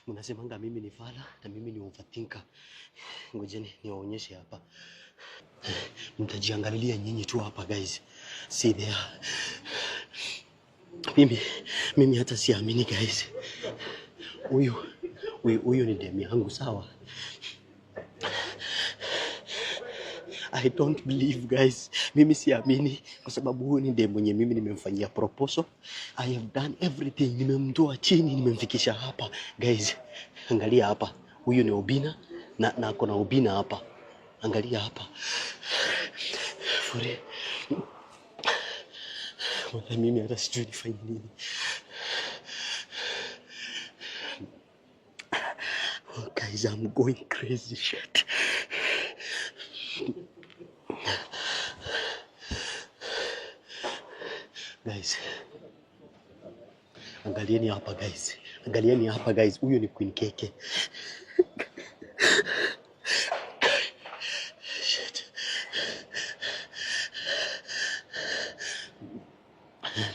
Mnasemanga mimi ni fala na mimi ni overthinker. Ngojeni niwaonyeshe hapa. Mtajiangalilia nyinyi tu hapa guys. See there. Mimi hata siamini guys. Huyu ni demu yangu, sawa? I don't believe guys. Mimi siamini kwa sababu huyu ni demu mwenye mimi nimemfanyia proposal. I have done everything. Nimemtoa chini, nimemfikisha hapa guys. Angalia hapa. Huyu ni Obina na ako na Obina hapa. Angalia hapa. For real. Wala mimi hata sijui nifanye nini. Oh, guys, I'm going crazy shit. Guys, angalieni hapa guys. Angalieni hapa guys. Huyo ni Queen Keke. Shit.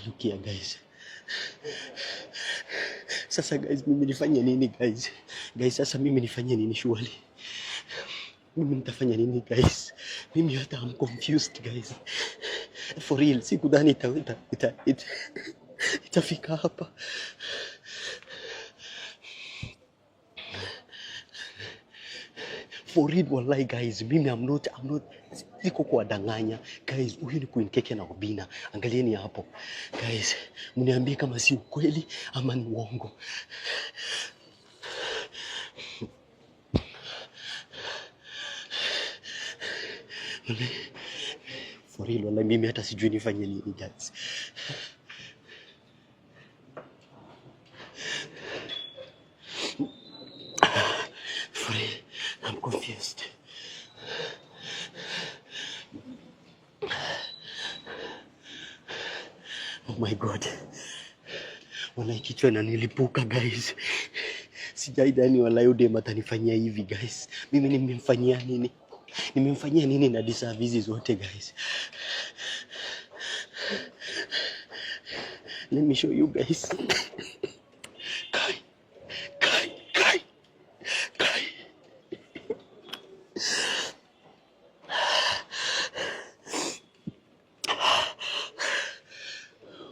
Look here guys. Sasa guys, mimi nifanye nini guys? Guys, sasa mimi nifanye nini surely? Mimi nitafanya nini guys? Mimi hata I'm confused guys. For real, sikudhani itafika hapa. For real, wallahi guys, mimi I'm not siko kuwadanganya guys. Huyu ni Queen Keke na Obina, angalieni hapo guys, mniambie kama si ukweli ama ni uongo. For real, wallahi mimi hata sijui nifanye nini guys. For real, I'm confused. Oh my God. Wallahi kichwa inanilipuka guys. Sijaidhani wallahi udem atanifanyia hivi guys. Mimi nimemfanyia nini? Nimemfanyia nini na deserve hizi zote guys? Let me show you guys. Kai, kai, kai, kai.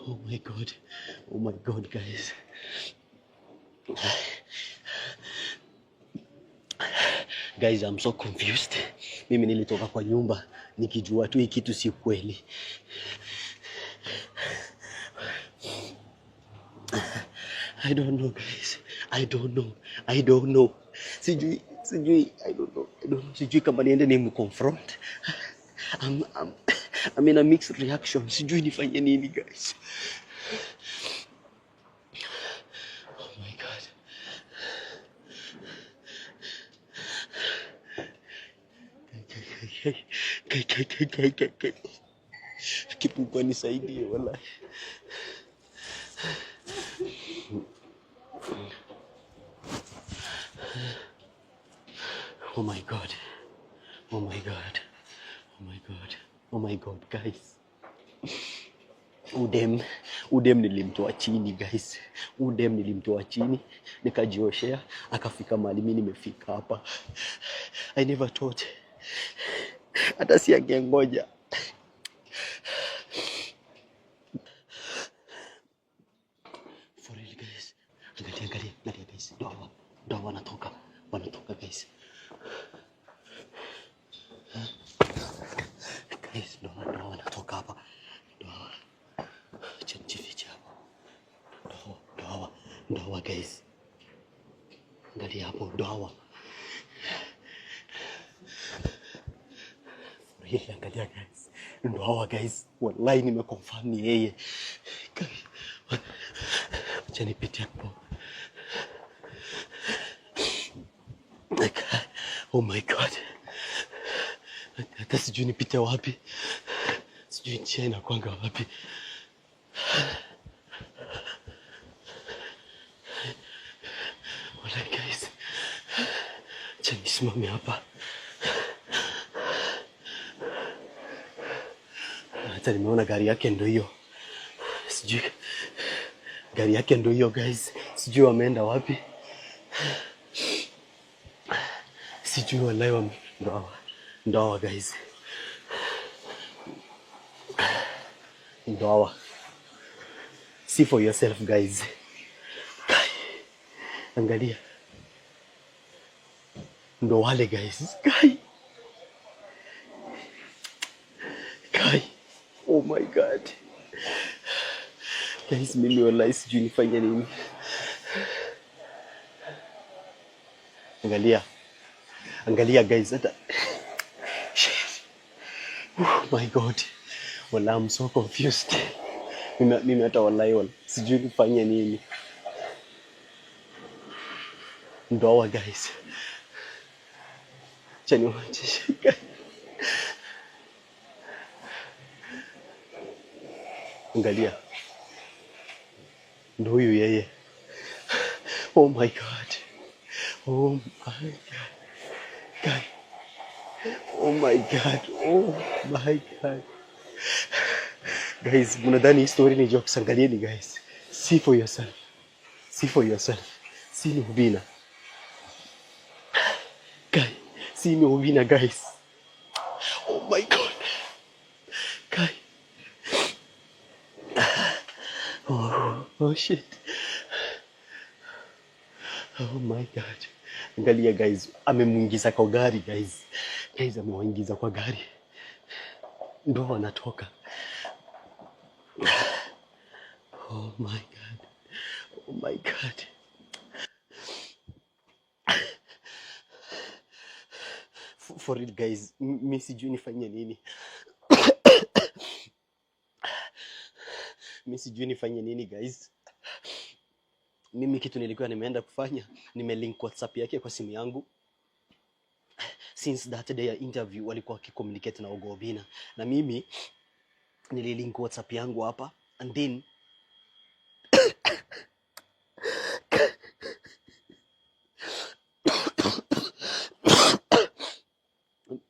Oh my God. Oh my God guys. Guys, I'm so confused. Mimi nilitoka kwa nyumba nikijua tu hii kitu si kweli. I don't know guys. I don't know. I don't know. Sijui, sijui, I don't know. I don't know. Sijui kama niende nimconfront. I'm in a mixed reaction. Sijui nifanye nini guys. Oh my God. Kai, kai, kai, kai, kai, kai. Kipungu nisaidie wallahi. Oh my God. Oh my God. Oh my God. Oh my God, guys. Udem nilimtoa chini guys. Udem nilimtoa chini, nikajioshea, akafika mahali mimi nimefika hapa. I never thought. Hata si angengoja. For real guys. Angalia, angalia, angalia guys. Ndio hawa. Ndio hawa wanatoka. Wanatoka guys. Guys, ndio hawa wanatoka hapa. Ndio hawa. Acha nijifiche hapo. Ndio hawa, ndio hawa guys. Angalia hapo, ndio hawa. For real, angalia guys. Ndio hawa guys. Wallahi nimeconfirm ni yeye. Guys, acha nipite hapo. Oh my God. Hata sijui nipite wapi. Sijui njia inakuanga wapi. Wallahi guys. Acha nisimame hapa. Hata nimeona gari yake ndio hiyo. Sijui gari yake ndio hiyo guys. Sijui wameenda wapi. Sijui wallahi wa ndo hawa. Ndo hawa guys. Ndo hawa. See for yourself guys. Kai. Angalia. Ndo wale guys. Kai. Kai. Oh my God. Guys, mimi wallahi sijui nifanye nini. Angalia. Angalia guys, hata shit. Oh my God. Wallahi I'm so confused. Mimi hata wallahi wala sijui nifanye nini. Ndo hawa guys. Acha niwaonyeshe. Angalia. Ndo huyu yeye. Oh my God. Oh my God. God. Oh my God. Oh my God. Guys, mnadhani hii story ni jokes? Angalieni guys. See for yourself. See for yourself. Si ni Obinna. Guys, si ni Obinna guys. Oh my God. Guys. Oh, oh shit. Oh my God. Angalia guys, amemuingiza kwa gari guys. Guys, amewaingiza kwa gari. Ndo wanatoka. Oh my God. Oh my God. For real guys, mi sijui nifanye nini. Mi sijui nifanye nini guys. Mimi kitu nilikuwa nimeenda kufanya, nimelink WhatsApp yake kwa simu yangu. Since that day ya interview walikuwa wakicommunicate na Oga Obinna, na mimi nililink WhatsApp yangu hapa and then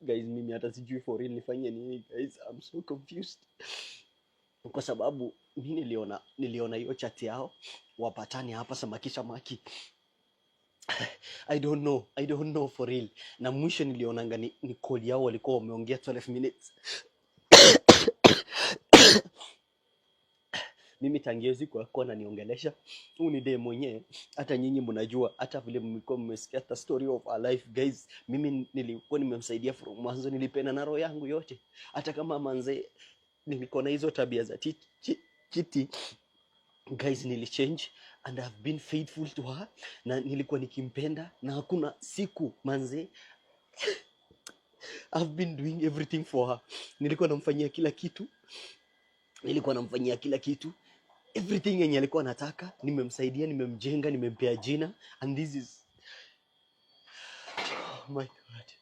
guys, mimi hata sijui for real nifanye nini guys. I'm so confused. Kwa sababu mi niliona hiyo chat yao wapatane hapa samaki samaki. I don't know, I don't know for real. Na mwisho nilionanga ni call yao walikuwa wameongea 12 minutes. Mimi tangia siku alikuwa ananiongelesha, huyu ni dem mwenyewe, hata nyinyi mnajua, hata vile mlikuwa mmesikia hata story of our life guys. Mimi nilikuwa nimemsaidia from mwanzo, nilipenda na roho yangu yote, hata kama manze nilikuwa na hizo tabia za chiti guys, nilichange and I've been faithful to her, na nilikuwa nikimpenda na hakuna siku manze I've been doing everything for her. Nilikuwa namfanyia kila kitu, nilikuwa namfanyia kila kitu, everything yenye alikuwa anataka nimemsaidia, nimemjenga, nimempea jina, and this is oh my God,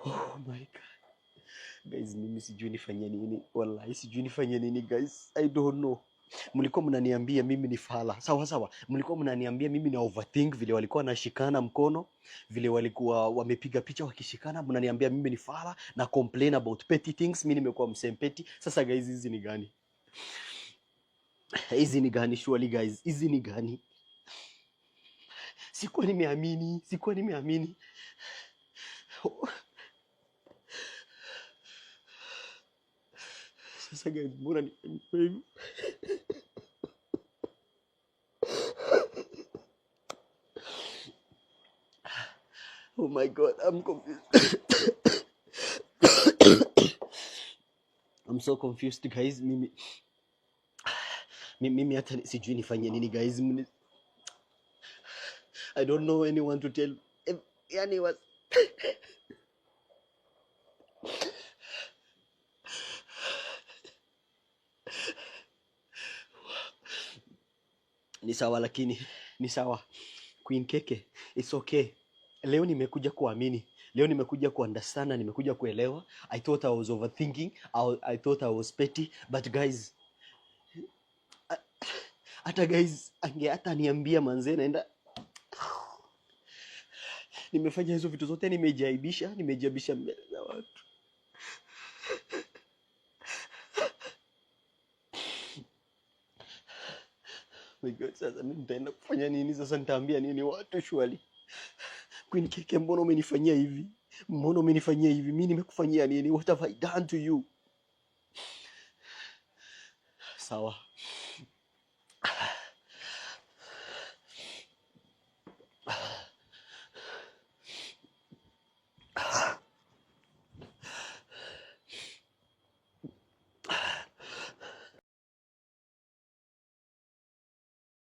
oh my God guys, mimi sijui nifanye nini, wallahi sijui nifanye nini guys, I don't know. Mlikuwa mnaniambia mimi ni fala, sawa sawa. Mlikuwa mnaniambia mimi na overthink, vile walikuwa wanashikana mkono, vile walikuwa wamepiga picha wakishikana, mnaniambia mimi ni fala na complain about petty things. Mimi nimekuwa msempeti. Sasa guys, hizi ni gani? Hizi ni gani surely guys? Hizi ni gani? Sikuwa nimeamini, sikuwa nimeamini. Sasa guys, mbona ni hivi? Oh my God, I'm confused. I'm so confused guys. Mimi hata sijui nifanye nini guys. I don't know anyone to tell. Yani was ni sawa, lakini ni sawa. Queen Keke, it's okay. Leo nimekuja kuamini, leo nimekuja kuunderstand, nimekuja kuelewa. I thought I was overthinking, I thought I was petty, but guys, hata guys ange hata niambia manze, naenda nimefanya hizo vitu zote, nimejiaibisha, nimejiaibisha mbele za watu. My God, sasa mimi nitaenda kufanya nini sasa? Nitaambia nini watu surely? Queen Keke, mbona umenifanyia hivi? Mbona umenifanyia hivi? Mimi nimekufanyia nini? What have I done to you? Sawa.